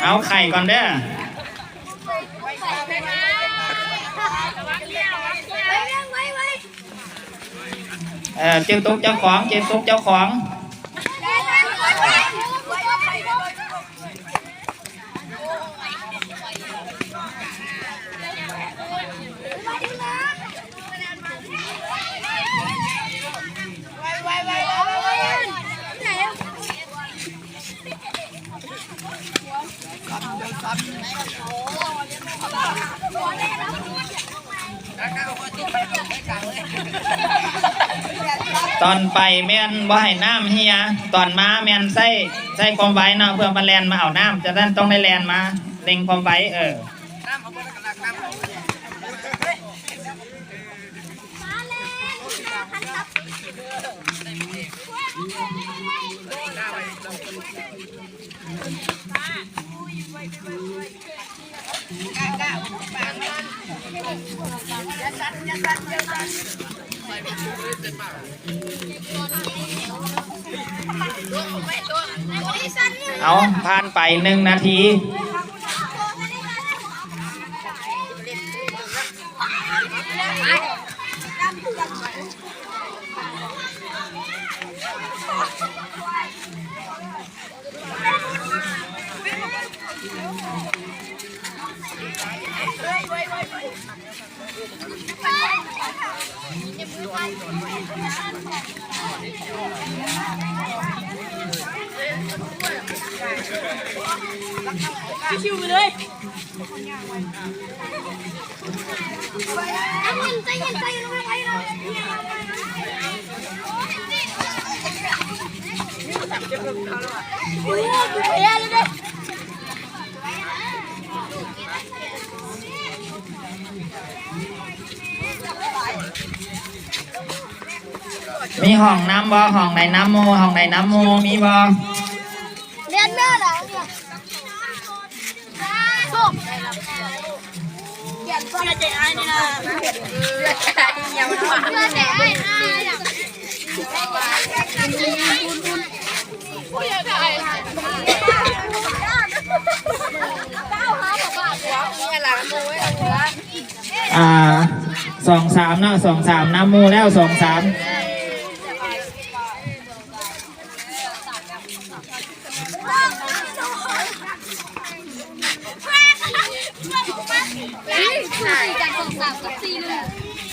ເອົາໄຂ່ກ່ອນເດີ້. ເອີ ເຈັບຕົກເຈົ້າຂອງ ເຈັບຕົກເຈົ້າຂອງ. ຕອນໄປແມ່ນບໍ່ໃຫ້ນ້ຳເຮຍ ຕອນມາແມ່ນໃຊ້ ໃຊ້ຄວາມໄວເນາະ ເພື່ອມາແລ່ນມາເອົານ້ຳ ຈະນັ້ນຕ້ອງໄດ້ແລ່ນມາເລັ່ງຄວາມໄວ ເອີ. ເອົາ ຜ່ານໄປໜຶ່ງນາທີ. ມີຫ້ອງນ້ຳບໍ່? ຫ້ອງໃດນ້ຳໝູ່? ຫ້ອງໃດນ້ຳໝູ່? ມີບໍ່? ອ່າ ສອງສາມເນາະ ສອງສາມ ນຳໝູ່ແລ້ວ ສອງສາມ.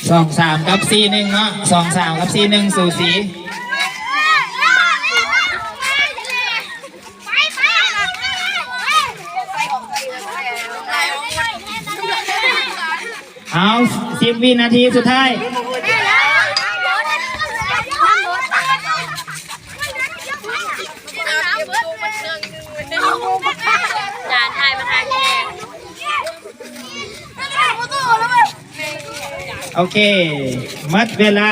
ສອງສາມກັບສີ່ໜຶ່ງເນາະ ສອງສາມກັບສີ່ໜຶ່ງ ສູສີ. ເອົາ ສິບວິນາທີສຸດທ້າຍ. ຈານຖ່າຍມາທາງນີ້ແດ່. ໂອເຄ ໝົດເວລາ.